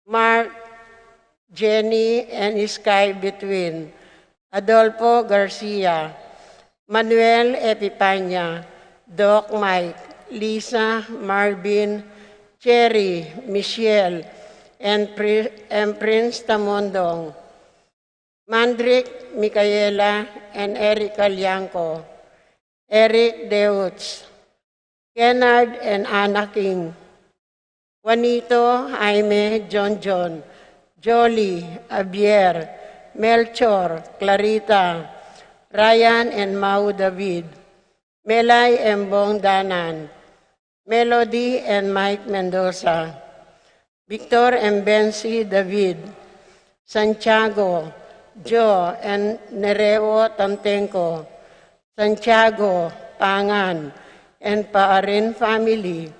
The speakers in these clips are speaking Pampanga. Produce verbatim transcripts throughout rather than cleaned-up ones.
Mark, Jenny and Sky Between, Adolfo Garcia, Manuel Epipanya, Doc Mike, Lisa, Marvin, Cherry, Michelle, and, Pri- and Prince Tamondong, Mandrick, Micaela, and Eric Calianco, Eric Deutz, Kennard and Anna King, Juanito, Jaime, John John, Jolie, Javier, Melchor, Clarita, Ryan and Mau David, Melay and Bong Danan, Melody and Mike Mendoza, Victor and Bensi David, Santiago, Joe and Nereo Tantenco, Santiago, Pangan, and Paarin family,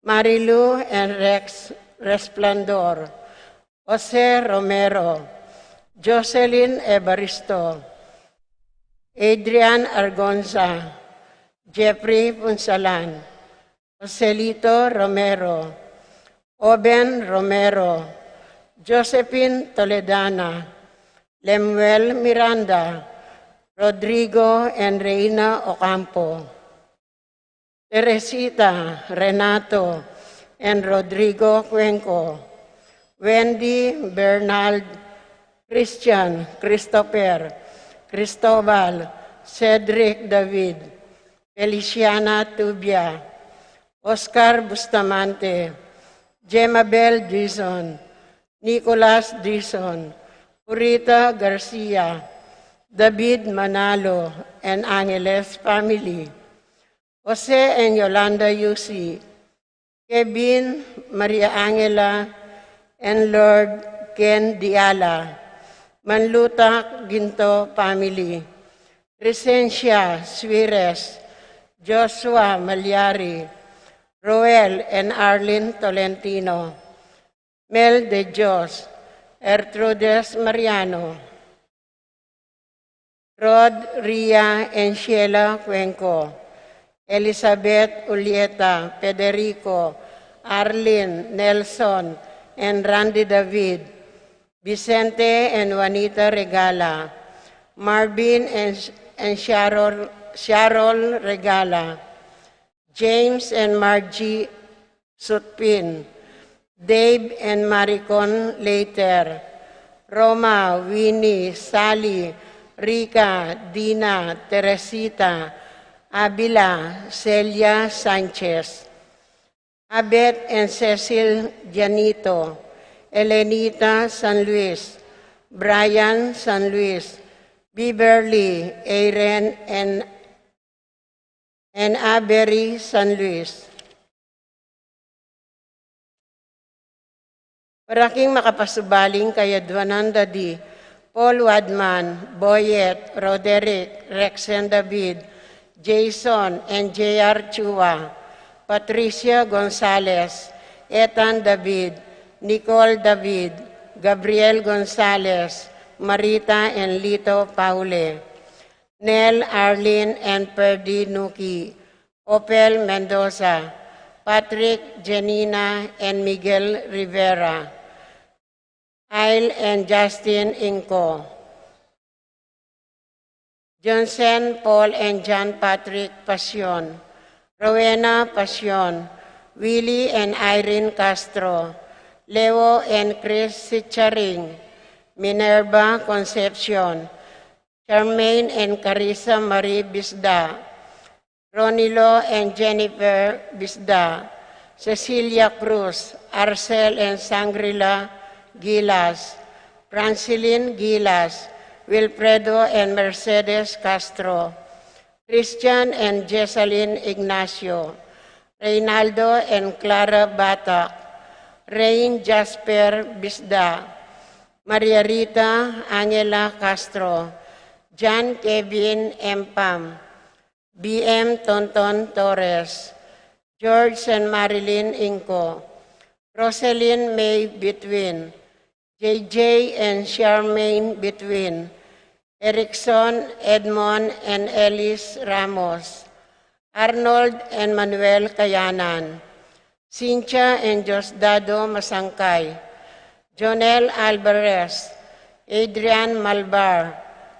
Marilu and Rex Resplandor, Jose Romero, Jocelyn Evaristo, Adrian Argonza, Jeffrey Punsalan, Joselito Romero, Oben Romero, Josephine Toledana, Lemuel Miranda, Rodrigo and Reina Ocampo, Teresita, Renato, and Rodrigo Cuenco, Wendy, Bernald, Christian, Christopher, Cristobal, Cedric David, Feliciana Tubia, Oscar Bustamante, Jemabel Dizon, Nicolas Dizon, Purita Garcia, David Manalo, and Angeles family, Jose and Yolanda Yusi, Kevin, Maria Angela, and Lord Ken Diala, Manlutak Ginto family, Crescencia Suires, Joshua Malyari, Roel and Arlene Tolentino, Mel de Dios, Ertrudes Mariano, Rod, Ria, and Sheila Cuenco, Elizabeth, Ulieta, Federico, Arlene, Nelson, and Randy David, Vicente and Juanita Regala, Marvin and, and Cheryl, Cheryl Regala, James and Margie Sutpin, Dave and Maricon Later, Roma, Winnie, Sally, Rica, Dina, Teresita, Abila, Celia Sanchez, Abet and Cecil Janito, Elenita San Luis, Brian San Luis, Beverly, Aaron, and and Avery San Luis. Para king makapasubaling kayadwanan da di Paul Wadman, Boyet, Roderick, Rexen David, Jason, and J R Chua, Patricia Gonzalez, Ethan David, Nicole David, Gabriel Gonzalez, Marita and Lito Paule, Nel, Arlene, and Perdi Nuki, Opel Mendoza, Patrick, Janina, and Miguel Rivera, Ail and Justin Inco, Johnson, Paul, and John Patrick Pasion, Rowena Pasion, Willie and Irene Castro, Leo and Chris Sicharing, Minerva Concepcion, Charmaine and Carissa Marie Bisda, Ronilo and Jennifer Bisda, Cecilia Cruz, Arcel and Sangrila Gilas, Francilin Gilas, Wilfredo and Mercedes Castro, Christian and Jessalyn Ignacio, Reynaldo and Clara Batak, Rain Jasper Bisda, Maria Rita Angela Castro, John Kevin M. Pam, B M Tonton Torres, George and Marilyn Inco, Roselyn May Between, J J and Charmaine Between, Erickson Edmond and Ellis Ramos, Arnold and Manuel Kayanan, Cynthia and Diosdado Masangkay, Jonel Alvarez, Adrian Malbar,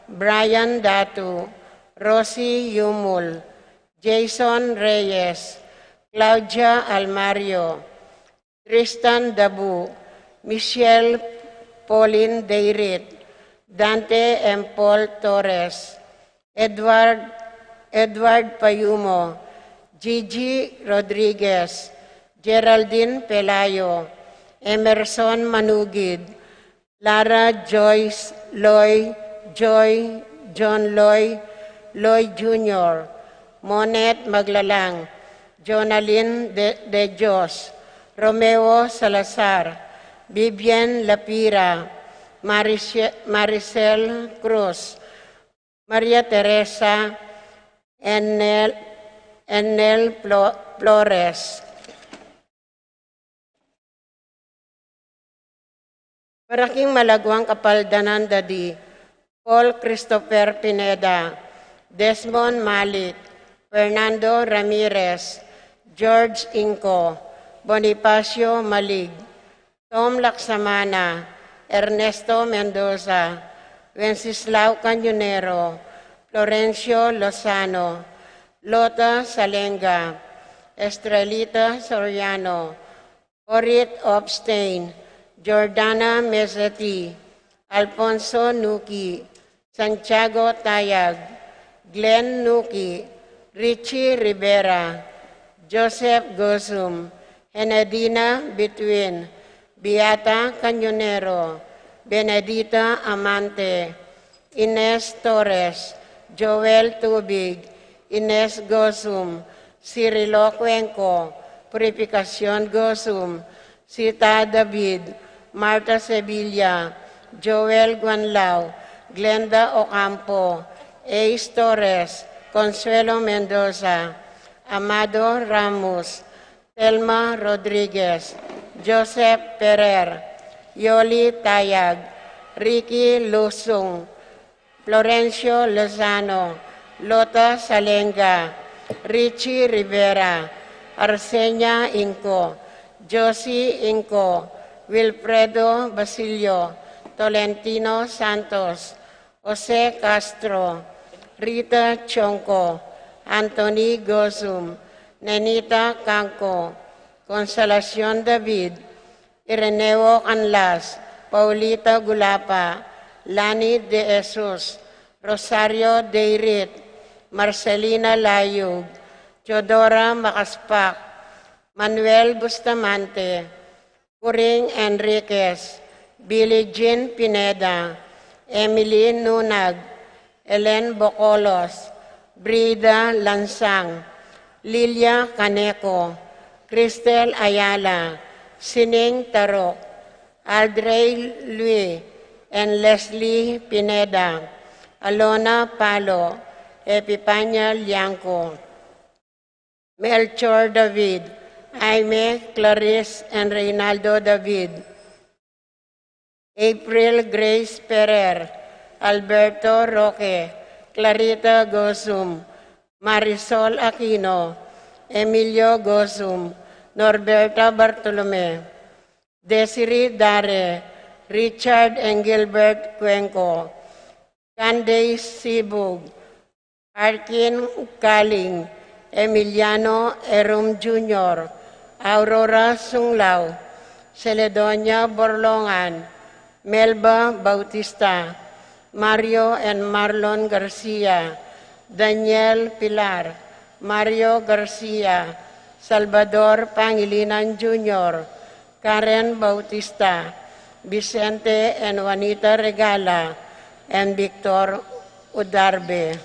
Brian Datu, Rosie Yumul, Jason Reyes, Claudia Almario, Tristan Dabu, Michelle Pauline Deirit, Dante M. Paul Torres, Edward, Edward Payumo, Gigi Rodriguez, Geraldine Pelayo, Emerson Manugid, Lara Joyce Loy, Joy, John Loy, Loy Junior, Monet Maglalang, Jonalyn De, De Dios, Romeo Salazar, Vivian Lapira, Marice, Maricel Cruz, Maria Teresa, Enel, Enel Flo, Flores. Para king malaguang kapaldanan da di Paul Christopher Pineda, Desmond Malik, Fernando Ramirez, George Inco, Bonifacio Malig, Tom Laksamana, Ernesto Mendoza, Wenceslao Cañonero, Florencio Lozano, Lota Salenga, Estrelita Soriano, Orit Opstein, Jordana Meseti, Alfonso Nuki, Santiago Tayag, Glenn Nuki, Richie Rivera, Joseph Gozum, Henedina Bituin, Beata Cañonero, Benedita Amante, Ines Torres, Joel Tubig, Ines Gozum, Cirilo Cuenco, Purificacion Gozum, Sita David, Martha Sevilla, Joel Guanlao, Glenda Ocampo, Ace Torres, Consuelo Mendoza, Amado Ramos, Telma Rodriguez, Joseph Ferrer, Yoli Tayag, Ricky Lusung, Florencio Lozano, Lota Salenga, Richie Rivera, Arsenia Inco, Josie Inco, Wilfredo Basilio, Tolentino Santos, Jose Castro, Rita Chonco, Anthony Gozum, Nenita Canco, Consolacion David, Ireneo Canlas, Paulita Gulapa, Lani De Jesus, Rosario Deirit, Marcelina Layug, Teodora Macaspac, Manuel Bustamante, Coring Enriquez, Billie Jean Pineda, Emily Nunag, Ellen Bocolos, Brida Lansang, Lilia Caneco, Cristel Ayala, Sining Tarok, Aldrey Lui and Leslie Pineda, Alona Palo, Epipania Liangco, Melchor David, Aime, Clarice and Reynaldo David, April Grace Ferrer, Alberto Roque, Clarita Gozum, Marisol Aquino, Emilio Gozum, Norberta Bartolome, Desiree Dare, Richard and Gilbert Cuenco, Candace Sibug, Arkin Kaling, Emiliano Erum Junior, Aurora Sunglao, Celedonia Borlongan, Melba Bautista, Mario and Marlon Garcia, Daniel Pilar, Mario Garcia, Salvador Pangilinan Junior, Karen Bautista, Vicente and Juanita Regala, and Victor Udarbe.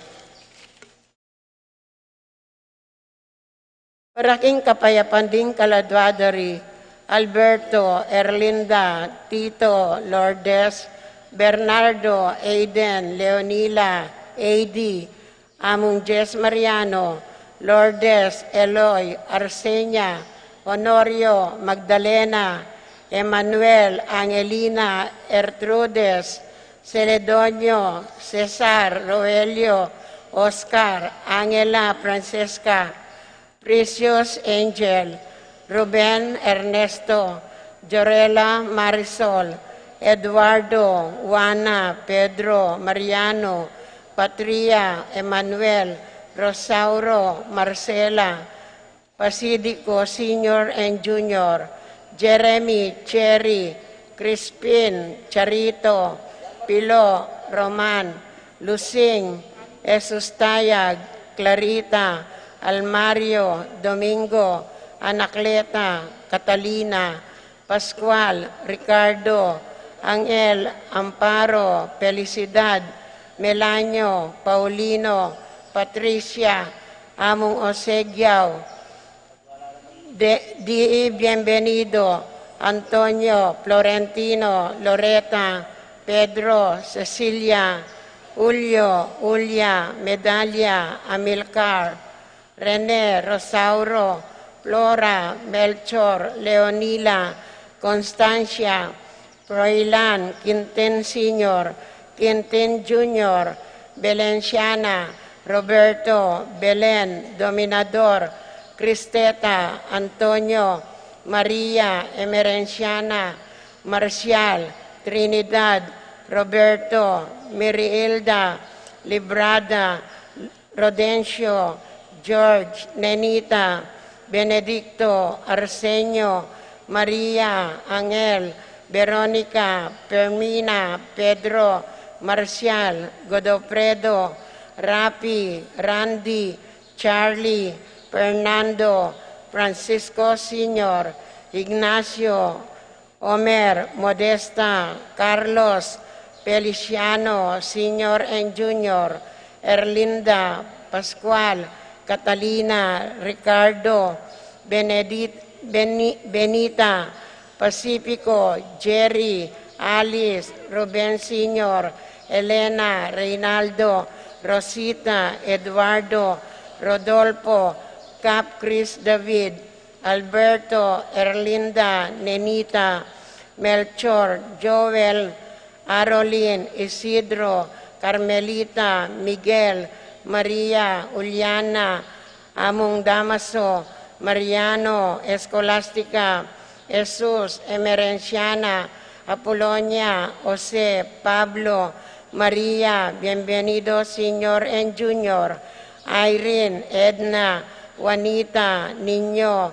Para king kapayapan ding kaladua da ri Alberto, Erlinda, Tito, Lourdes, Bernardo, Aiden, Leonila, A D, Among Jess Mariano, Lourdes, Eloy, Arsenia, Honorio, Magdalena, Emmanuel, Angelina, Ertrudes, Celedonio, Cesar, Roelio, Oscar, Angela, Francesca, Precious, Angel, Ruben, Ernesto, Jorela Marisol, Eduardo, Juana, Pedro, Mariano, Patria, Emmanuel, Rosauro, Marcela, Pasidico Senior and Junior, Jeremy, Cherry, Crispin, Charito, Pilo, Roman, Lusing, Jesus Tayag, Clarita, Almario, Domingo, Anacleta, Catalina, Pascual, Ricardo, Angel, Amparo, Felicidad, Melanio, Paulino, Patricia, Among Osegiao, de, Di Bienvenido, Antonio, Florentino, Loreta, Pedro, Cecilia, Julio, Julia, Medalia, Amilcar, Rene, Rosauro, Flora, Melchor, Leonila, Constancia, Froilan, Quintin Senior, Quintin Junior, Belenciana, Roberto, Belen, Dominador, Cristeta, Antonio, Maria, Emerenciana, Marcial, Trinidad, Roberto, Miriilda, Librada, Rodencio, George, Nenita, Benedicto, Arsenio, Maria, Angel, Veronica, Fermina, Pedro, Marcial, Godofredo, Rapi, Randy, Charlie, Fernando, Francisco Senior, Ignacio, Omer, Modesta, Carlos, Feliciano, Senior and Junior, Erlinda, Pascual, Catalina, Ricardo, Benedit, Beni, Benita, Pacifico, Jerry, Alice, Ruben Senior, Elena, Reynaldo, Rosita, Eduardo, Rodolfo, Cap Chris David, Alberto, Erlinda, Nenita, Melchor, Joel, Arolin, Isidro, Carmelita, Miguel, Maria, Juliana, Among Damaso, Mariano, Escolastica, Jesus, Emerenciana, Apolonia, Jose, Pablo, Maria, Bienvenido Senior and Junior, Irene, Edna, Juanita, Niño,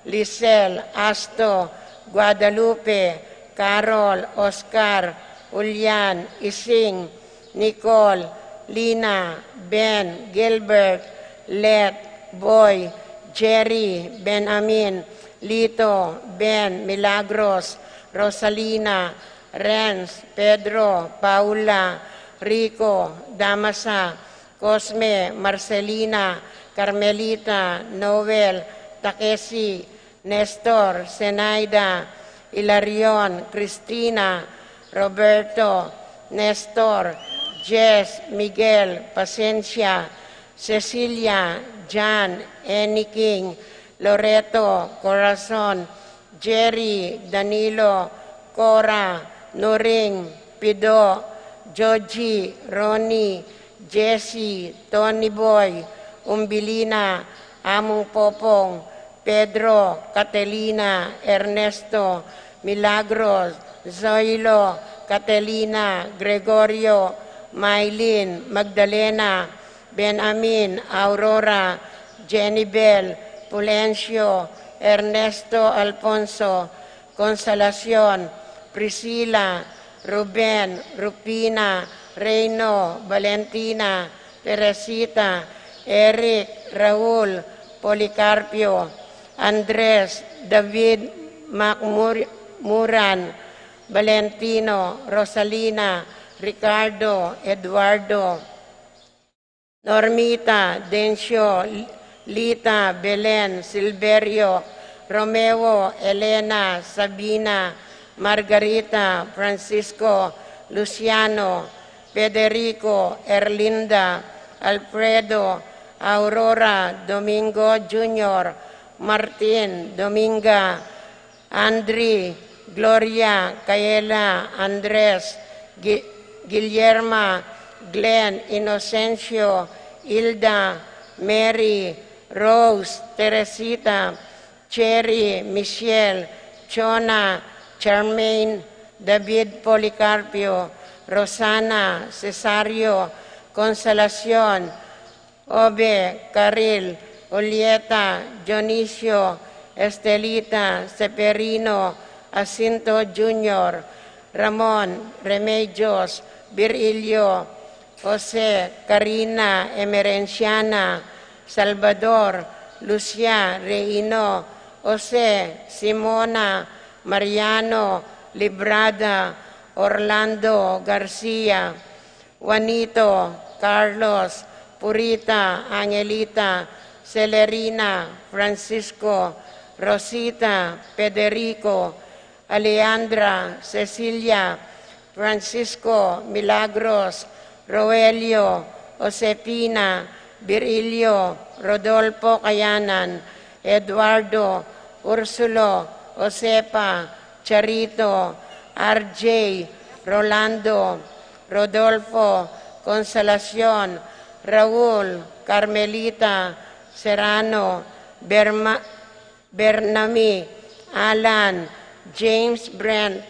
Lisel, Asto, Guadalupe, Carol, Oscar, Julian, Ising, Nicole, Lina, Ben, Gilbert, Let, Boy, Jerry, Ben Amin, Lito, Ben, Milagros, Rosalina, Renz, Pedro, Paula, Rico, Damasa, Cosme, Marcelina, Carmelita, Noel, Takesi, Nestor, Zenaida, Hilarion, Cristina, Roberto, Nestor, Jess, Miguel, Pasencia, Cecilia, Jan, Annie King, Loreto, Corazon, Jerry, Danilo, Cora, Nuring, Pido, Joji, Ronnie, Jesse, Tony Boy, Umbilina, Among Popong, Pedro, Catelina, Ernesto, Milagros, Zoilo, Catelina, Gregorio, Maylin, Magdalena, Ben Amin, Aurora, Jenny Bell, Pulencio, Ernesto, Alfonso, Consolacion, Priscila, Ruben, Rupina, Reino, Valentina, Teresita, Eric, Raul, Policarpio, Andres, David, Macmuran, Valentino, Rosalina, Ricardo, Eduardo, Normita, Dencio, Lita, Belen, Silverio, Romeo, Elena, Sabina, Margarita, Francisco, Luciano, Federico, Erlinda, Alfredo, Aurora, Domingo Junior, Martin, Dominga, Andri, Gloria, Kayela, Andres, Gi, Guillerma, Glenn, Inocencio, Hilda, Mary, Rose, Teresita, Cherry, Michelle, Chona, Charmaine, David Policarpio, Rosana, Cesario, Consolacion, Obe, Caril, Julieta, Dionisio, Estelita, Seferino, Jacinto Junior, Ramon, Remedios, Virilio, Jose, Karina, Emerenciana, Salvador, Lucia, Reino, Jose, Simona, Mariano, Librada, Orlando, Garcia, Juanito, Carlos, Purita, Angelita, Celerina, Francisco, Rosita, Federico, Alejandra, Cecilia, Francisco, Milagros, Roelio, Josefina, Virilio, Rodolfo Kayanan, Eduardo, Ursulo, Josefa, Charito, R J, Rolando, Rodolfo, Consolacion, Raul, Carmelita, Serrano, Berma-, Bernami, Alan, James Brent,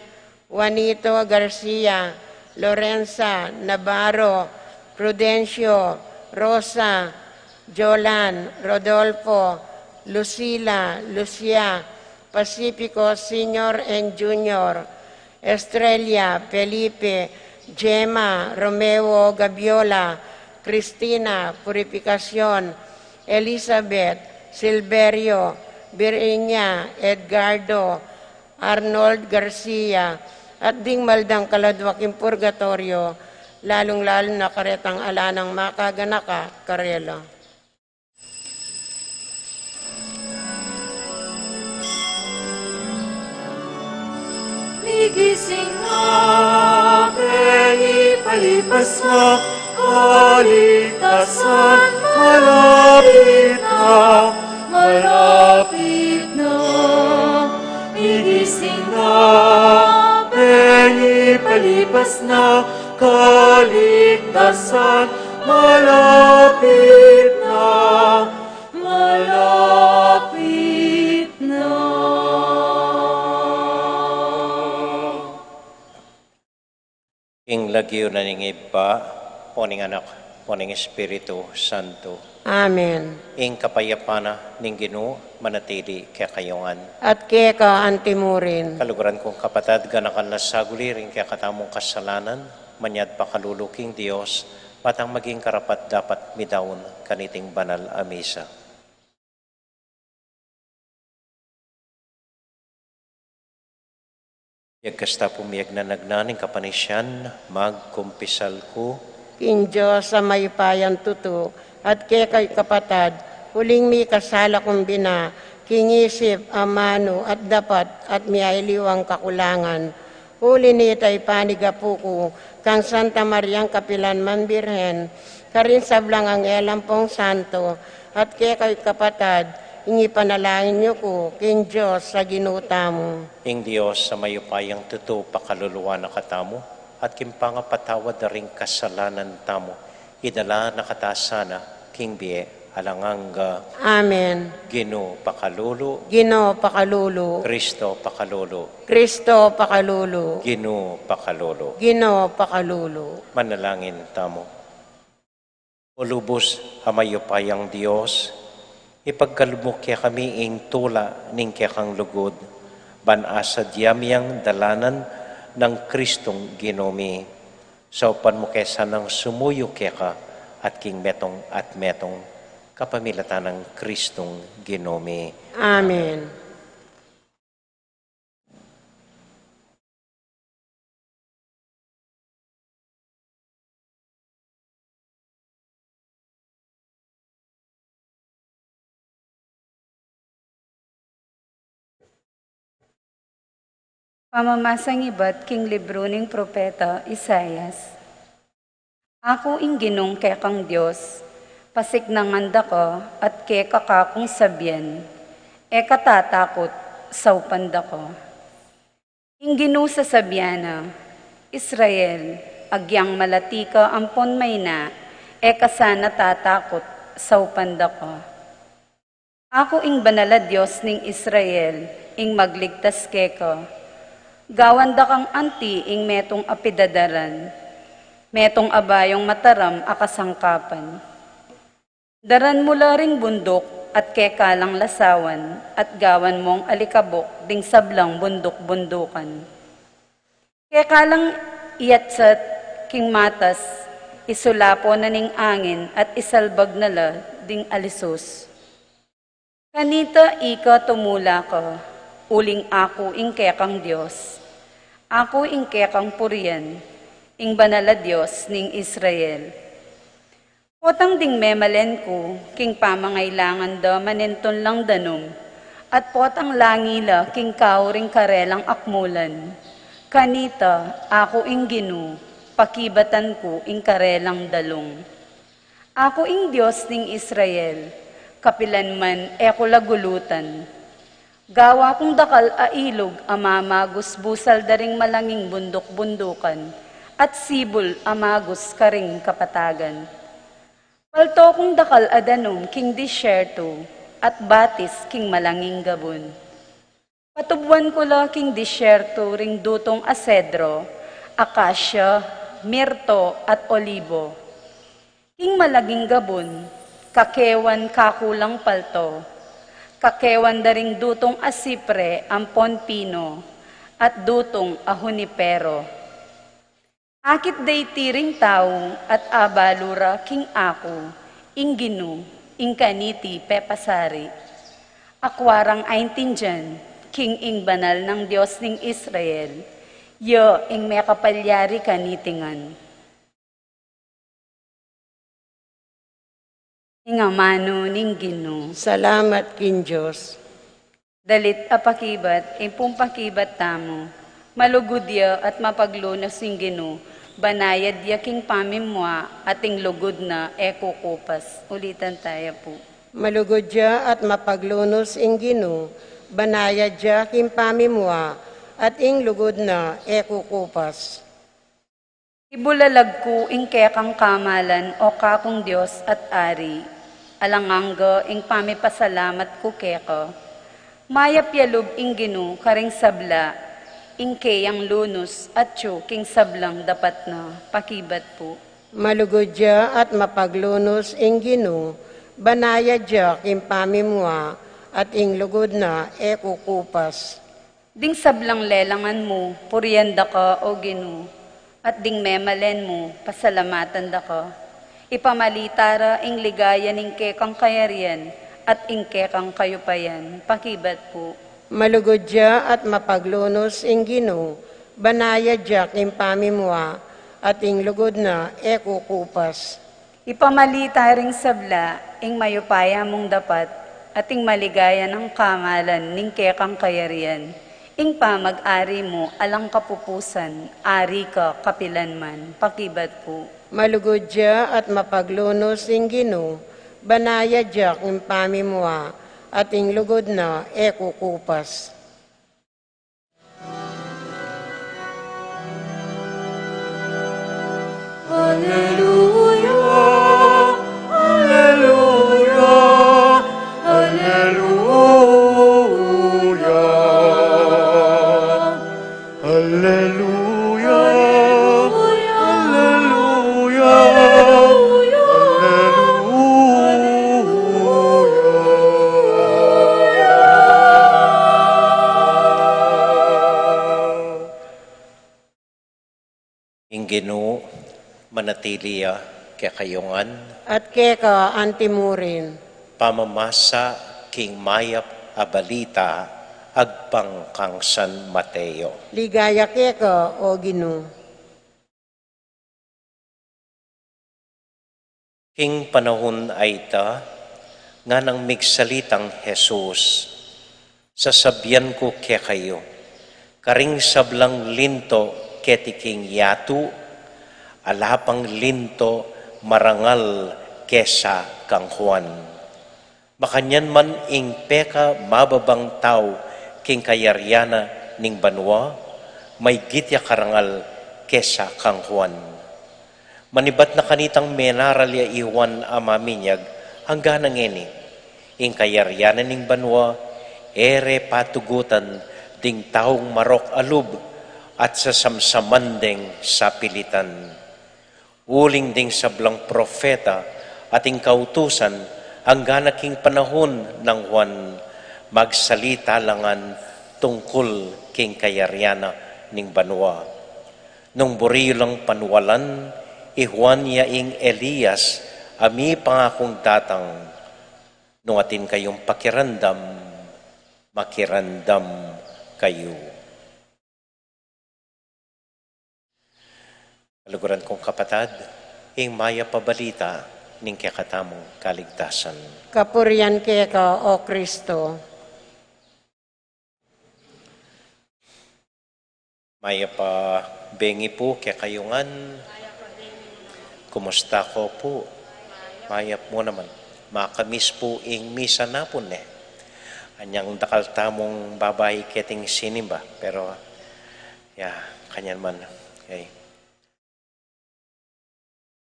Juanito Garcia, Lorenza Navarro, Prudencio, Rosa, Jolan, Rodolfo, Lucila, Lucia, Pacifico Senior and Junior, Estrella, Felipe, Gemma, Romeo, Gabiola, Cristina, Purificacion, Elizabeth, Silverio, Virginia, Edgardo, Arnold Garcia, at ding maldang kaladwa king purgatorio, lalung-lalu na karetang ala nang makaganaka karela. Migising na, bengi palipas na, kaligtasan malapit na, malapit na. Migising na, bengi palipas na, kaligtasan malapit na, malapit na. Ing lagyu na ning Ibpa, o ning Anak, o ning Espiritu Santo. Amen. Ing kapayapan na ning Ginu manatili kekayu ngan. At keka antimurin. Kaluguran kung kapatad, ganakan la saguli ring kekatamung kasalanan, manyad pakalulu king Dios, patang maging karapat-dapat midaun kaniting banal a misa. Yagkasta pung miyagnanagnan ing kapanisian, magkumpisal ku king Dios a mayupayang tutu, at kekayu kapatad, uling mikasala kung bina, king isip, amanu, at dapat, at mialiwang kakulangan. Uli nita ipanigapu ku kang Santa Mariang kapilan man Birhen, karing sablang anghel ampong santo, at kekayu kapatad, ing ipanalangin yu ku king Dios a Ginu tamu. Ing Dios a mayupayang tutu pakaluluan na katamu, at king pangapatawad da ring kasalanan tamu, idala na kata sana king bie alang angga. Amen. Ginu pakalulu. Ginu pakalulu. Kristo pakalulu. Kristo pakalulu. Ginu pakalulu. Ginu pakalulu. Manalangin tamu. O lubus a mayupayang Dios, ipagkalub mu kekami ing tula ning kekang lugud, ban asadya mi yang dalanan nang Kristong Ginu mi. Saupan mu ke sanang sumuyu keka at king metung at metung, kapamilatan nang Kristong Ginu mi. Amen. Pamamasang ibat king libru ning propeta Isaias. Aku ing Ginung kekang Dios, pasiknangan da ka, at keka kakung sabian, e ka tatakut, saupan da ka. Ing Ginu sasabian na, Israel, agyang malati ka ampon maina, e ka sana tatakut, saupan da ka. Aku ing banal a Dios ning Israel, ing magligtas keka. Gawan da kang anti ing metung a pidadaran, metung a bayung mataram a kasangkapan. Daran mu la ring bunduk at keka lang lasawan, at gawan mung alikabuk ding sablang bunduk-bundukan. Keka lang iatsat king matas, isulapo na ning angin at isalbag na la ding alisus. Kanita ika tumula ka, uling aku ing kekang Dios, aku ing kekang purian, ing banal a Dios ning Israel. Potang ding memalen ku king pamangailangan da manentun lang danum, at potang langi la king kauring karelang akmulan. Kanita aku ing Ginu, pakibatan ku ing karelang dalung. Aku ing Dios ning Israel, kapilan man e ku la gulutan. Gawa kung dakal a ilug a mamagus busal da ring malanging bunduk-bundukan, at sibul a magus karing kapatagan. Palto kung dakal a danum king disyerto, at batis king malanging gabun. Patubuan ku la king disyerto ring dutung a sedro, akasya, mirto, at olibo. King malanging gabun, kakewan kakulang palto, kakewan da ring dutung a sipre ampon pino, at dutung a hunipero. Akit da iti ring tau at abalu ra king aku, ing Ginu, ing kaniti pepasari. Akua rang aintindian king ing banal nang Dios ning Israel, ya ing mekapalyari kaniti ngan. Ing amanu ning Ginu. Salamat king Dios. Dalit a pakibat, ing pung pakibat tamu. Malugud ya at mapaglunus ing Ginu, banayad ya king pamimua, at ing lugud na e kukupas. Ulitan taya pu. Malugud ya at mapaglunus ing Ginu, banayad ya king pamimua, at ing lugud na e kukupas. Ibulalag ku ing kekang kamalan, o kakung Dios at Ari, alang angga ing pamipasalamat ku keka. Mayap ya lub ing Ginu karing sabla, ing keyang lunus atyu king sablang dapat na. Pakibat pu. Malugud ya at mapaglunus ing Ginu, banayad ya king pamimua, at ing lugud na e kukupas. Ding sablang lelangan mu, purian da ka, o Ginu, at ding memalen mu, pasalamatan da ka. Ipamalita ra ing ligaya ning kekang kayarian at ing kekang kayupayan. Pakibat pu. Malugud ya at mapaglunus ing Ginu, banayad ya king pamimua, at ing lugud na e kukupas. Ipamalita ring sabla ing mayupaya mung dapat, at ing maligaya nang kamalan ning kekang kayarian. Ing pamag-ari mu alang kapupusan, ari ka kapilanman. Pakibat pu. Malugud ya at mapaglunus ing Ginu, banayad ya king pamimua, at ing lugud na e kukupas. Aleluya, aleluya, aleluya. Aleluya, aleluya, aleluya. Ing Ginu manatili ya kekayu ngan. At keka anti murin. Pamamasa king mayap a balita agpang kang San Mateo. Ligaya keka, o Ginu. King panahun a ita, nganang migsalitang Jesus, sasabian ku kekayu, karing sablang linto keti king yatu, ala pang linto marangal kesa kang Juan. Makanyan man ing pekamababang tau king kayarian na ning banua, maygit ya karangal kesa kang Juan. Manibat na kanitang menaral ya i Juan a maminyag, angga na ngeni, ing kayarian na ning banua e re patugutan ding taung marok a lub at sasamsaman deng sapilitan. Uling ding sablang propeta at ing kautusan, anggana king panahun nang Juan, magsalita la ngan tungkul king kayarian na ning banua. Nung buri yu lang panwalan, i Juan ya ing Elias a mipangakung datang. Nung atin kayung pakiramdam, makiramdam kayu. Kaluguran kung kapatad, ing mayap a balita ning kekatamung kaligtasan. Kapurian keka, O Kristo. Mayap a bengi pu kekayu ngan. Kumusta ko pu? Mayap mu naman. Makamis pu ing misa napun, e. Anyang dakal tamung babai keting sinimba, pero, ya, kanyan man. Okay.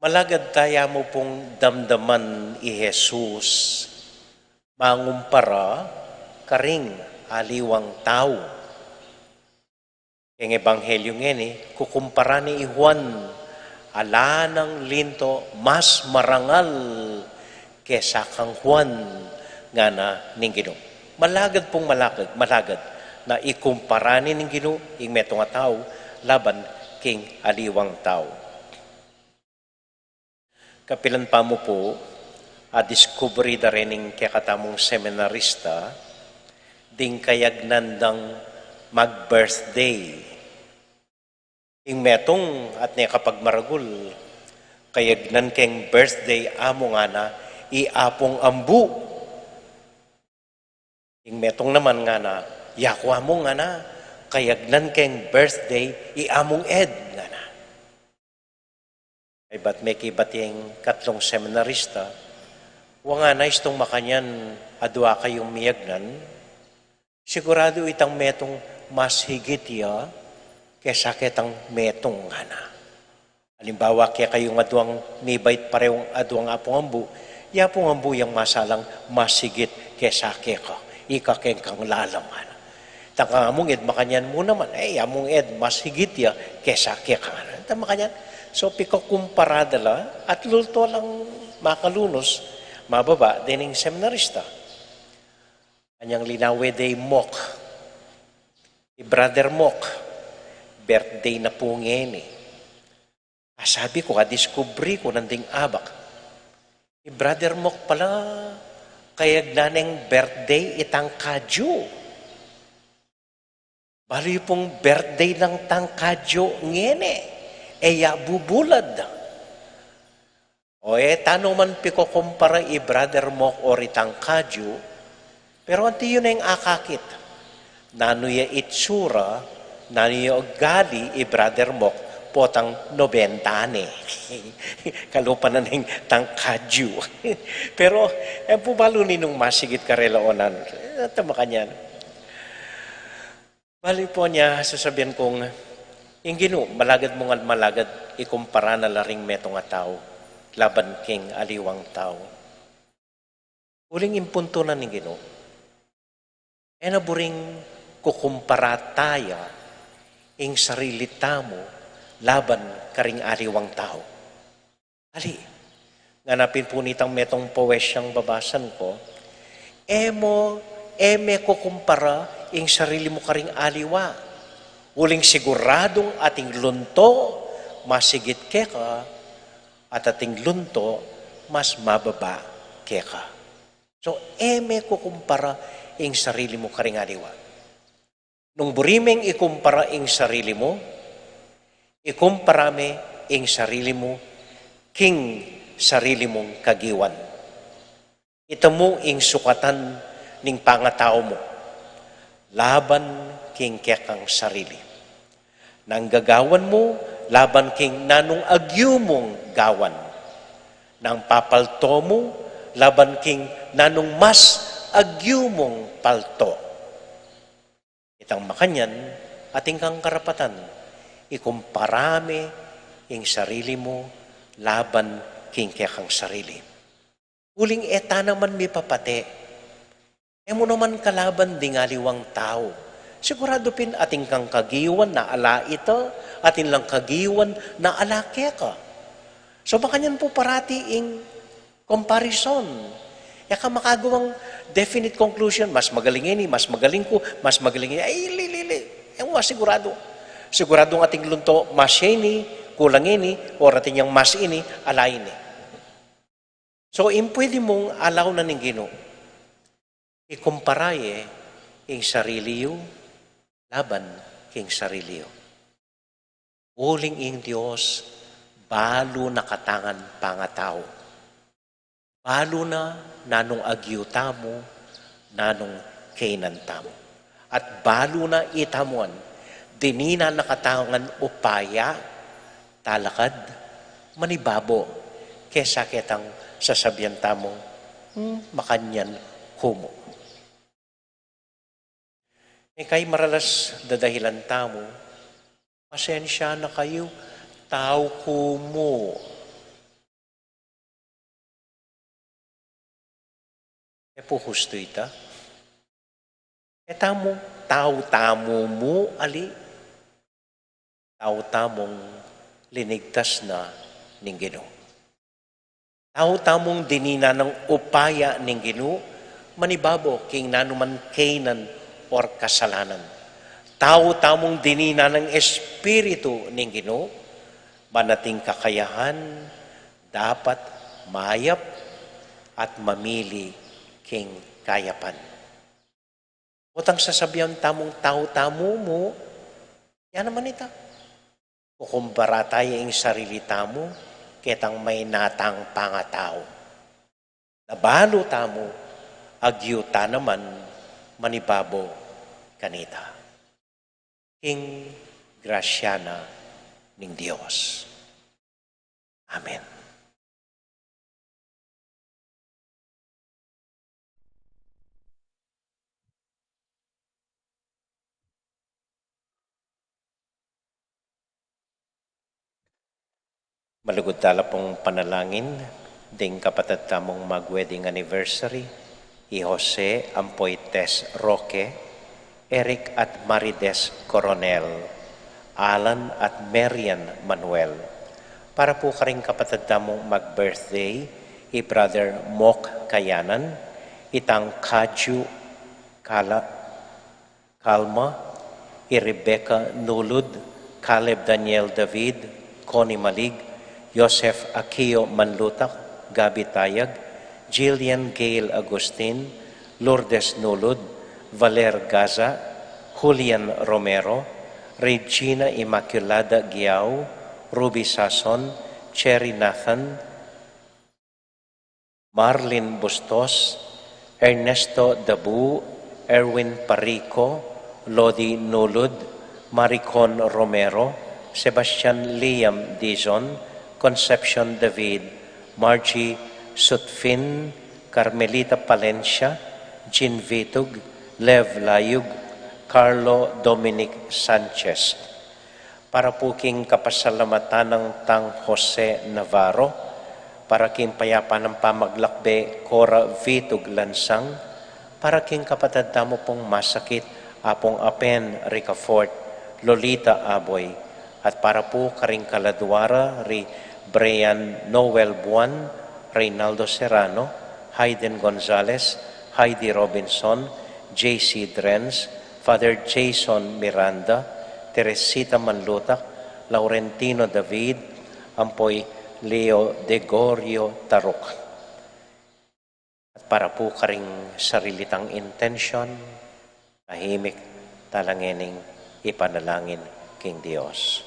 Malagad taya mu pung damdaman i Jesus mangumpara karing aliwang tau. Keng ebanghelyu ngeni, kukumpara ne i Juan, ala nang linto mas marangal kesa kang Juan, ngana ning Ginu. Malagad pung malagad, malagad na ikumpara ne ning Ginu ing metung a tau laban king aliwang tau. Kapilan pa mu pu, a diskubri da rin ning kekatamung seminarista, ding kayagnan dang mag-birthday. Ing metung at ne kapagmaragul, kayagnan keng birthday amu ngana i Apung Ambu. Ing metung naman ngana, yaku amu ngana, kayagnan keng birthday i Amung Ed ngana. Ay bat mekibat ing katlung seminarista, wa ngana istung makanyan adua kayung miyagnan, siguradu itang metung mas higit ya kesa ketang metung ngana. Alimbawa, kekayung aduang mibait parehung aduang Apung Ambu, i Apung Ambu yang masalang mas higit kesa keka, ika keng kang lalam, ngana. Itang kang Amung Ed makanyan mu naman, e, i Amung Ed mas higit ya kesa keka, ngana. Itang makanyan, so pikakumpara da la at lulto lang makalunus, mababa, dening seminarista. Anyang linawe de i Mok, i Brother Mok, birthday na pu ngeni. A, sabi ku, a, diskubri ku nanding abak, i Brother Mok pala, kayagnan neng birthday itang kadyu. Balu yu pung birthday nang tang kadyu ngeni, e ya bubulad. O, e ta no man pikukumpara i Brother Mok o ritang kadyu, pero anti yu neng akakit? Nanu ya itsura, nanu ya ugali i Brother Mok potang nobenta ne? Kalupa na neng tang kadyu. Pero e pu balu ninung masigit karela onan. At makanyan. Bali pu, nya sasabian kung ing Ginu, malagad mu ngan malagad, ikumpara na la ring metung a tau laban king aliwang tau. Uling ing puntu na ning Ginu, e na buring kukumpara taya ing sarili tamu laban karing aliwang tau. Ali, ngana pin pu nitang metung poesyang babasan ku, e mu, e me kukumpara ing sarili mu karing aliwa. Uling siguradung ating lunto masigit keka, at ating lunto mas mababa keka. So, e me kukumpara ing sarili mu karing aliwa. Nung buri meng ikumpara ing sarili mu, ikumpara me ing sarili mu king sarili mung kagiwan. Ita mu ing sukatan ning pangatau mu laban king kekang sarili. Nang gagawan mu laban king nanung agyu mung gawan. Nang papalto mu laban king nanung mas agyu mung palto. Itang makanyan, atin kang karapatan ikumpara me ing sarili mu laban king kekang sarili. Uling e ta naman mipapate. E mu naman kalaban ding aliwang tau. Sigurado pin atin kang kagiwan na ala ita, atin lang kagiwan na ala keka. So, makanyan pu parati ing comparison. E ka makagawang definite conclusion, mas magaling ini, mas magaling ku, mas magaling ini. Ay, li, li, li. Yang wa sigurado. Siguradong atin lunto, mas ini, kulang ini, o atin yang mas ini, ala ini. So, ing pwede mung alawan ning Ginu, ikumpara ye ing sarili yu laban king sarili yu. Uling ing Dios, balu na katang pangatau. Balu na nanung agyu tamu, nanung kaynan tamu. At balu na itamu an, dininan na katang upaya, talakad, manibabo, kesa ketang sasabian tamu, "Hmm, makanyan ku mu." E kay maralas dadahilan tamu, "Pasensya na kayu, tau ku mu." E pu hustu ita? E tamu, tau tamu mu ali? Tau tamung linigtas na ning Ginu. Tau tamung dininan nang upaya ning Ginu, manibabo king nanuman kaynan or kasalanan. Tau tamung dininan nang Espiritu ning Ginu, ban ating kakayahan, dapat mayap at mamili king kayapan. Potang sasabian tamung tau tamu mu, ya naman ita. Kukumpara taya ing sarili tamu, ketang maynatang pangatau. Na balu tamu, agyu ta naman manibabo kanita. King grasya na ning Dios. Amen. Malugud tala pung panalangin ding kapatad tamung mag-wedding anniversary, i Jose ampo i Tess Roque, Eric at Marides Coronel, Alan at Marian Manuel. Para pu karing kapatad tamung mag-birthday, i Brother Mok Kayanan, i Tang Kaju Kala, Kalma, i Rebecca Nulud, Caleb Daniel David, Connie Malig, Joseph Akio Manlutak, Gabi Tayag, Jillian Gail Agustin, Lourdes Nulud, Valer Gaza, Julian Romero, Regina Immaculada Giao, Ruby Sason, Cherry Nathan, Marlin Bustos, Ernesto Dabu, Erwin Parico, Lodi Nulud, Maricon Romero, Sebastian Liam Dizon, Concepcion David, Margie Sutfin, Carmelita Palencia, Jean Vitug, Lev Layug, Carlo Dominic Sanchez. Para pu king kapasalamatan nang Tang Jose Navarro, para king payapan nang pamaglakbe Cora Vitug Lansang, para king kapatad tamu pung masakit Apung Apen Ricafort, Lolita Aboy, at para pu karing kaladua ra ri Brian Noel Buan, Reynaldo Serrano, Hayden Gonzalez, Heidi Robinson, J C Drens, Father Jason Miranda, Teresita Manlutak, Laurentino David, ampo i Leo Degorio Taruk. At para pu karing sarili tang intensyon, tahimik tala ngening ipanalangin king Dios.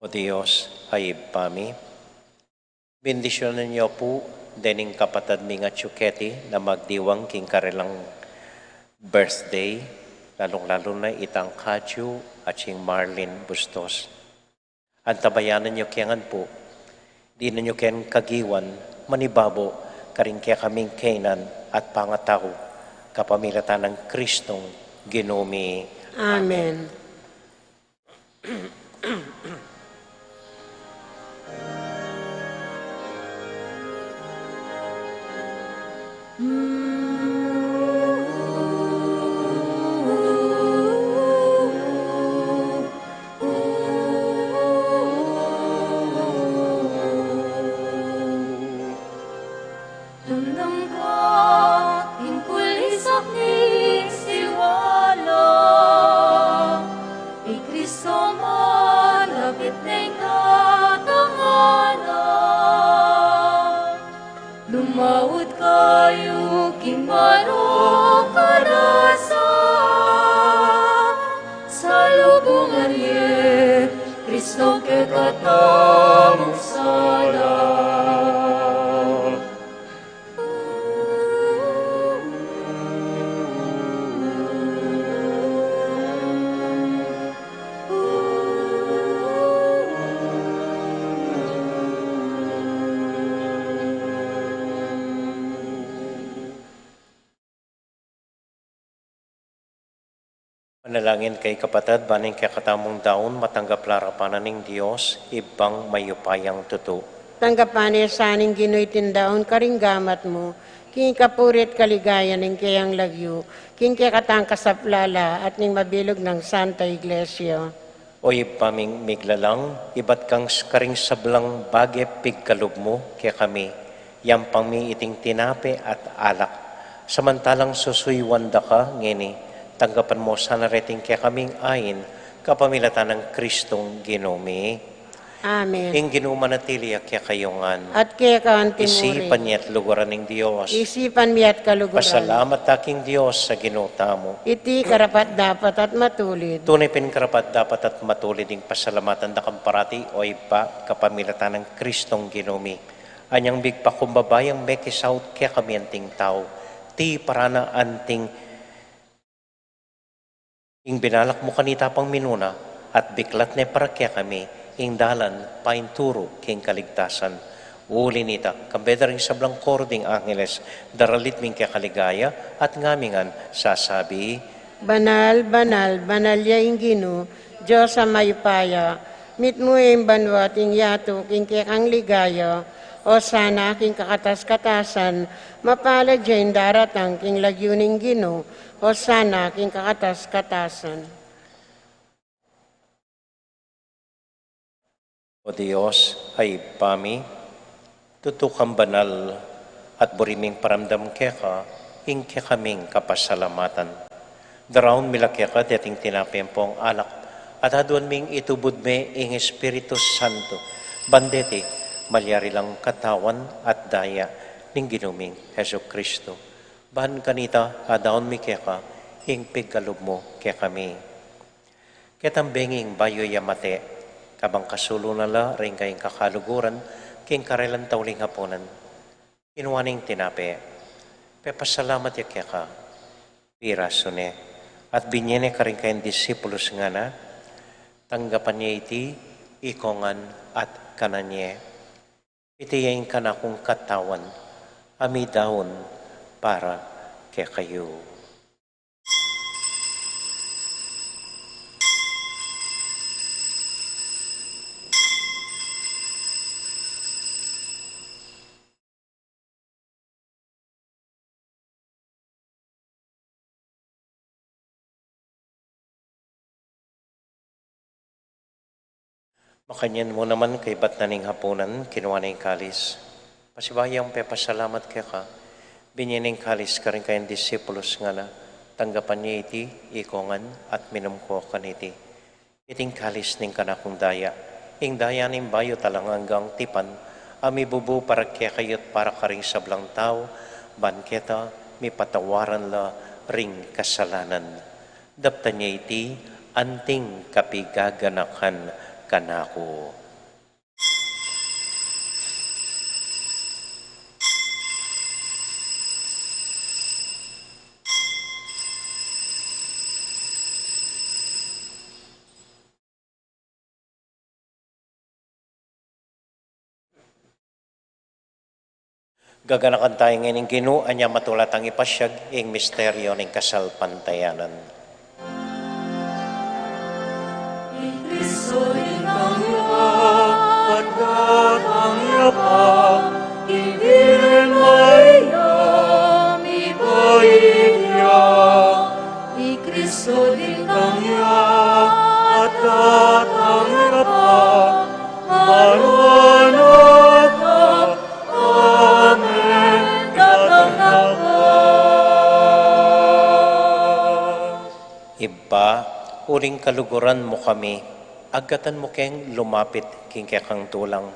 O Dios, a Ibpa mi, bendisyunan yu pu dening kapatad ming atyu keti na magdiwang king karelang birthday, lalung-lalu na i Tang Kaju at i Marlin Bustos. Antabayanan yu ke ngan pu, dinan yu ken kagiwan, manibabo karing kekaming kaynan at pangatau, kapamilatan nang Kristong Ginu mi. Amen. Amen. Malapit neng tatanganan, lumawud kayu king marok a rasa, salubungan ye Kristong kekatamung sala. Manalangin kayu kapatad, ban ing kekatamung daun matanggap la arapan na ning Dios, Ibpang mayupayang tutu. Tanggapan na sa ning Ginu iting daun karing gamat mu, king kapurian at kaligayan ning keyang lagyu, king kekatang kasaplalan at ning mabilug nang Santa Iglesia. O Ibpa ming miglalang, ibat kang s-, karing sablang bage pigkalub mu kekami, yampang mi iting tinape at alak. Samantalang susuyuan da ka ngeni, tanggapan mu sana reting kekaming ain, kapamilatan nang Kristong Ginu mi. Amen. Ing Ginu manatili ya kekayu ngan. At keka anti mu rin. Isipan ye at luguran ning Dios. Isipan mi at kaluguran. Pasalamat ta king Dios a Ginu tamu. Iti karapat-dapat at matulid. Tune pin karapat-dapat at matulid ing pasalamatan da kang parati, o Ibpa, kapamilatan nang Kristong Ginu mi. Anyang migpakumbaba yang mekisaut kekami anting tau, tiparan na anting ing binalak mu kanita pang minuna, at biklat ne para kekami ing dalan painturu king kaligtasan. Uli nita, kambe da ring sablang koro ding angeles, daralit ming kekaligaya, at ngamingan sasabi, Banal, banal, banal ya ing Ginu, Dios a mayupaya, mitmu ya ing banua at ing yatu king kekang ligaya. Osana king kakatas-katasan, mapalad ya ing daratang king lagyu ning Ginu. Osana king kakatas-katasan. O Dios, a Ibpa mi, tutu kang banal, at buri ming paramdam keka ing kekaming kapasalamatan. Daraun mi la keka deting tinape ampong alak, at aduan ming itubud me ing Espiritu Santo, ban deti malyari lang katawan at daya ning Ginu ming Jesucristo. Ban kanita, adaun mi keka ing pigkalub mu kekami. Ketang bengi ing bayu ya mate, kabang kasulu na la ring kayang kakaluguran, king karelang tauling hapunan, kinua ne ing tinape, pepasalamat ya keka, pirasu ne, at binye ne karing kayang disipulus, ngana, Tanggapan ye iti, ikong ngan at kanan ye. Iti ya ing kanakung katawan, a midaun para kekayu. Makanyan mu naman kaibat na ning hapunan, kinua ne ing kalis. Pasibayu yang pepasalamat keka, binye ne ing kalis karing kayang disipulus, ngana, Tanggapan ye iti, ikong ngan, at minum ko kaniti. Iti ing kalis ning kanakung daya, ing daya ning bayu at alang anggang tipan, a mibubu para kekayu at para karing sablang tau, ban keta mipatawaran la ring kasalanan. Daptan ye iti anting kapigaganakan kanaku. Gaganakan taya ngeni ing Ginu, anya matula tang ipasyag ing misteryo ning kasalpantayanan. I Kristo dintang ya, at datang ya pa, king bie mayap ibie ya. I Kristo dintang ya, at datang ya pa, Maranatha, amen, datang na pa. Ibpa, uling kaluguran mu kami, Agkatan mu keng lumapit king kekang tulang.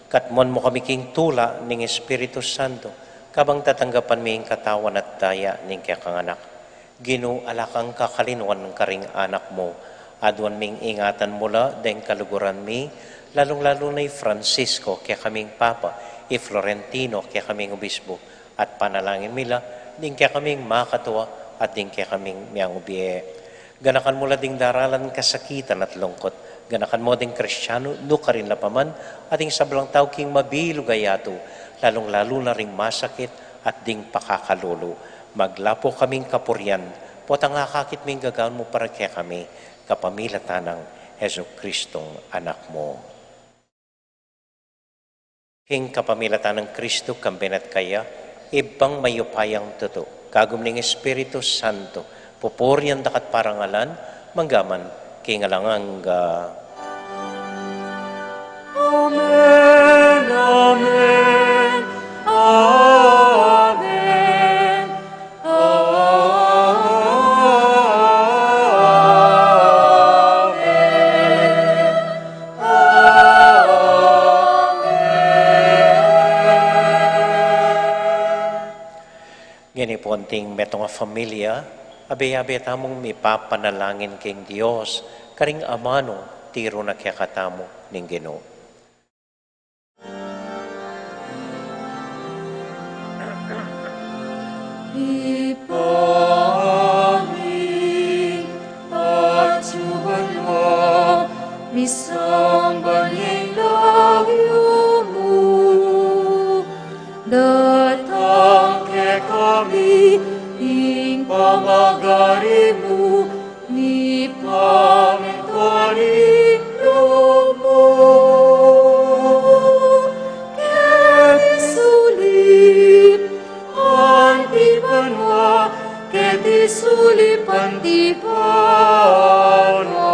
Katmuan mu kami king tula ning Espiritu Santo, kabang tatanggapan mi ing katawan at daya ning kekang Anak. Ginu, ala kang kakalinuan karing anak mu. Aduan ming ingatan mu la deng kaluguran mi, lalung-lalu na i Francisco, kekaming Papa, i Florentino, kekaming Obispo, at panalangin mi la ding kekaming makatua at ding kekaming miyang ubie. Ganakan mu la ding daralan kasakitan at lungkut. Ganakan mu ding Kristiano, nukarin la pa man, at ding sablang tau king mabilug a yatu, lalung-lalu na ring masakit at ding pakakalulu. Maglapu kaming kapurian, potang akakit ming gagawan mu para kekami, kapamilatan nang Jesucristong Anak mu. King kapamilatan nang Kristo, kambe na at kaya, Ibpang mayupayang tutu, kagum ning Espiritu Santo, pupurian da ka at parangalan, manggaman king alang angga. Amen, amen, amen. Amen. Amen. Ngeni pu, anting metung a familia, abe-abe tamung mipapanalangin king Dios, karing amanu tiru na kekatamu ning Ginu. Ibpa mi, atsu ka banua, misamban ya ing lagyu mu, datang kekami ing pamagari mu, mipamintuan ing lub mu keti sulip anti banua, keti sulip anti banua.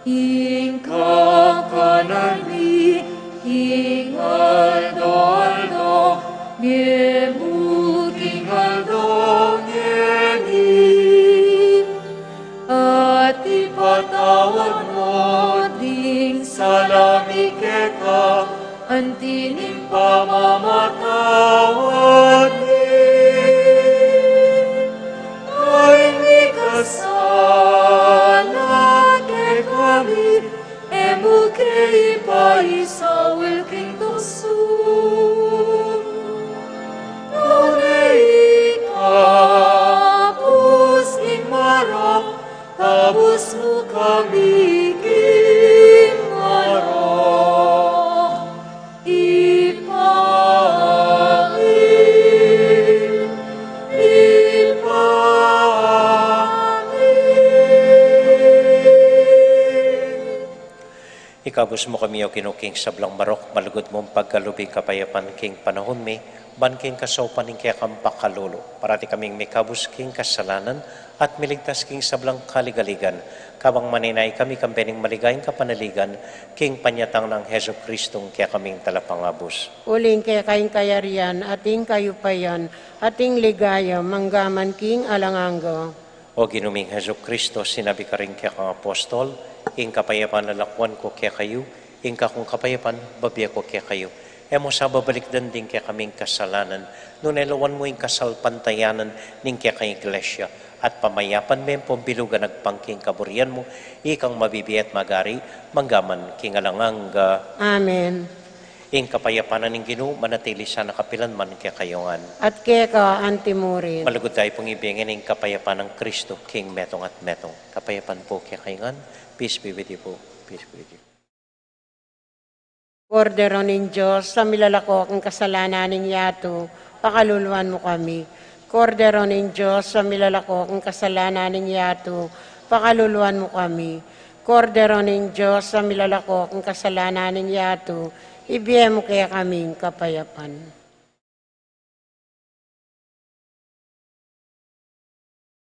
Ing kakanan mi king aldo-aldo, ibie mu king aldo ngeni, at ipatawad mu ding sala mi keka, anti ning pamamatawad mi karing mikasala kekami, e mu ke ipaisaul king tuksu, nune ikabus king marok, kabus mu kami king marok. Ibpa mi, Ibpa mi. Ikabus mu kami, O Ginu, king sablang marok, malugud mung pagkalub ing kapayapan king panaun mi, ban king kasaupan ning kekang pakalulu, parati kaming mikabus king kasalanan at miligtas king sablang kaligaligan, kabang maninaya kami kambe ning maligayang kapanaligan, king panyatang nang Jesucristong kekaming Talapangabus. Uling keka ing kayarian, at ing kayupayan, at ing ligaya, manggaman king alang angga. O Ginu ming Jesucristo, sinabi karing kekang apostol, ing kapayapan lalakuan ku kekayu, ing kakung kapayapan babie ku kekayu. E mu sa babalikdan ding kekaming kasalanan, nune lawan mu ing kasalpantayanan ning kekang Iglesia, at pamayapan me ing pumbilugan agpang king kaburian mu, ikang mabibie at magari, manggaman king alang angga. Amen. Ing kapayapan na ning Ginu, manatili sana kapilan man kekayu ngan. At keka anti murin. Malugud tayu pung ibie ngeni ing kapayapan nang Kristo, king metung at metung. Kapayapan pu kekayu ngan, peace be with you pu, peace be with you. Kordero ning Dios, a milalako king kasalanan ning yatu, pakaluluan mu kami. Kordero ning Dios, a milalako king kasalanan ning yatu, pakaluluan mu kami. Kordero ning Dios, a milalako king kasalanan ning yatu, ibie mu kekami ing kapayapan.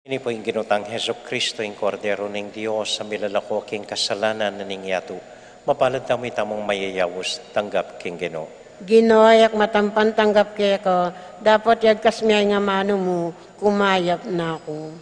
Ini pu ing Ginu tang Jesucristo, ing Kordero ning Dios, a milalako king kasalanan ning yatu. Mapalad tamu itamung mayayaus tanggap king Ginu. Ginu, e ku matampan tanggap keka, dapot yagkas me ing amanu mu, kumayap na ku.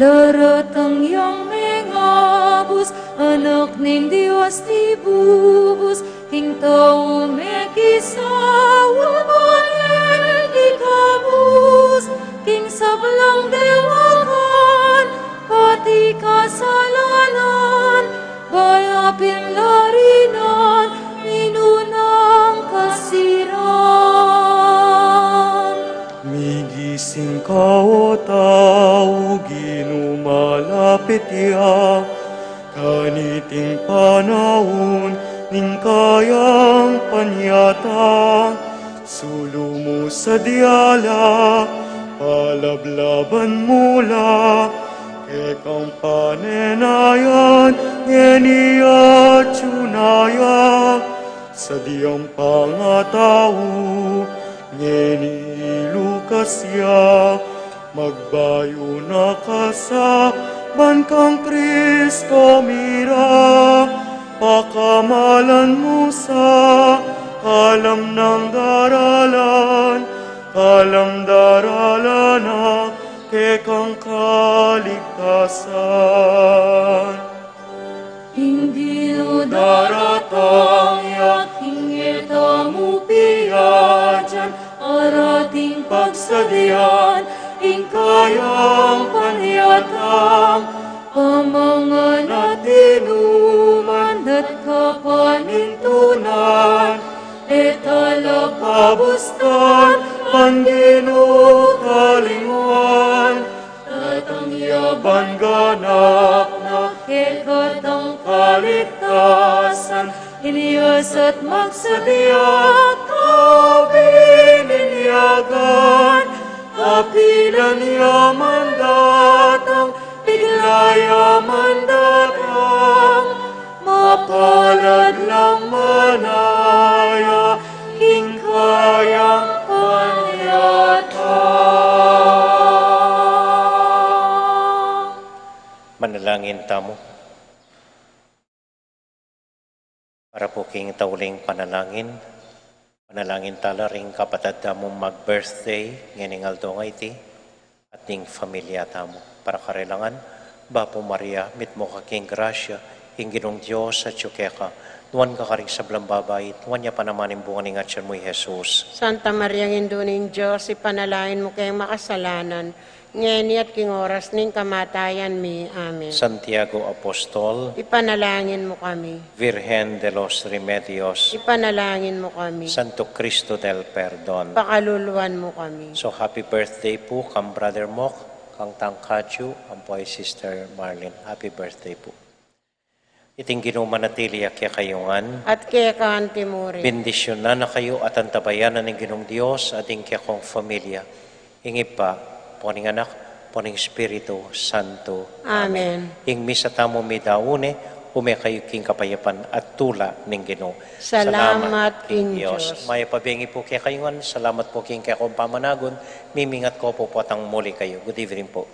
Daratang yang mengabus, Anak ning Dios nibubus, king tau mekisawa, bale ikabus, king sablang dewakan, pati kasalanan, bale pinlarinan, minunang kasiran. Migising ka, o tau, Ginu malapit ya, kaniting panaun ning kayang panyatang, sulu mu sadya la, palablaban mu la, kekang panenayan, ngeni atyu na ya, sadyang pangatau, ngeni ilukas ya, magbayu na ka sa ban kang Kristo mira, pakamalan mu sa kalam nang daralan, kalam daralan na kekang kaligtasan. Ing Ginu daratang ya, ing e tamu piadyan, arating pagsadyan ing kayang panyatang, pamangan at inuman at kapanintunan, e tala pabustan, ban Ginu kalingwan, datang ya ban ganap na kekatang kaligtasan, inyas at magsadya, kabininyagan, kapilan ya man datang, bigla ya man datang, mapalad lang manaya king kayang panyatang. Manalangin tamu. Para pu king tauling panalangin, panalangin tala ring kapatad tamung mag-birthday ngening aldo a iti, at ning familia tamu. Para karela ngan, Bapu Maria, mitmu ka king grasya, ing Ginung Dios atyu keka, nuan ka karing sablang babai, nuan ya pa naman ing bunga ning atyan mu, i Jesus. Santa Maria, Indu ning Dios, ipanalangin mu keng makasalanan, ngeni at king oras ning kamatayan mi. Amen. Santiago Apostol, ipanalangin mu kami. Virgen de los Remedios, ipanalangin mu kami. Santo Cristo del Perdon, pakaluluan mu kami. So, happy birthday pu kang Brother Mok, kang Tangkadyu, ampo i Sister Marlene. Happy birthday pu. Iting Ginu manatili ya kekayu ngan. At keka anti mu rin. Bendisyunan na kayu at antabayanan ning Ginung Dios, at ing kekong familia, ing Ibpa, ampo ning Anak, ampo ning Espiritu Santo. Amen. Ing misa tamu midaun ne, ume kayu king kapayapan at tula ning Ginu. Salamat king Dios. Mayap a bengi pu kekayu ngan, salamat pu king kekong pamanagun, mimingat ko pu potang muli kayu. Good evening pu.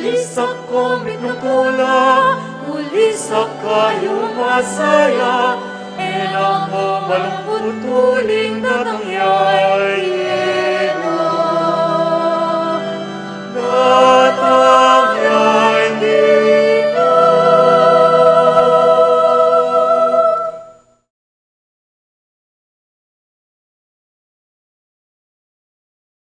Ulisak ko mitmutula, ulisak kayu masaya, e na ko malungkut uling datang ya, e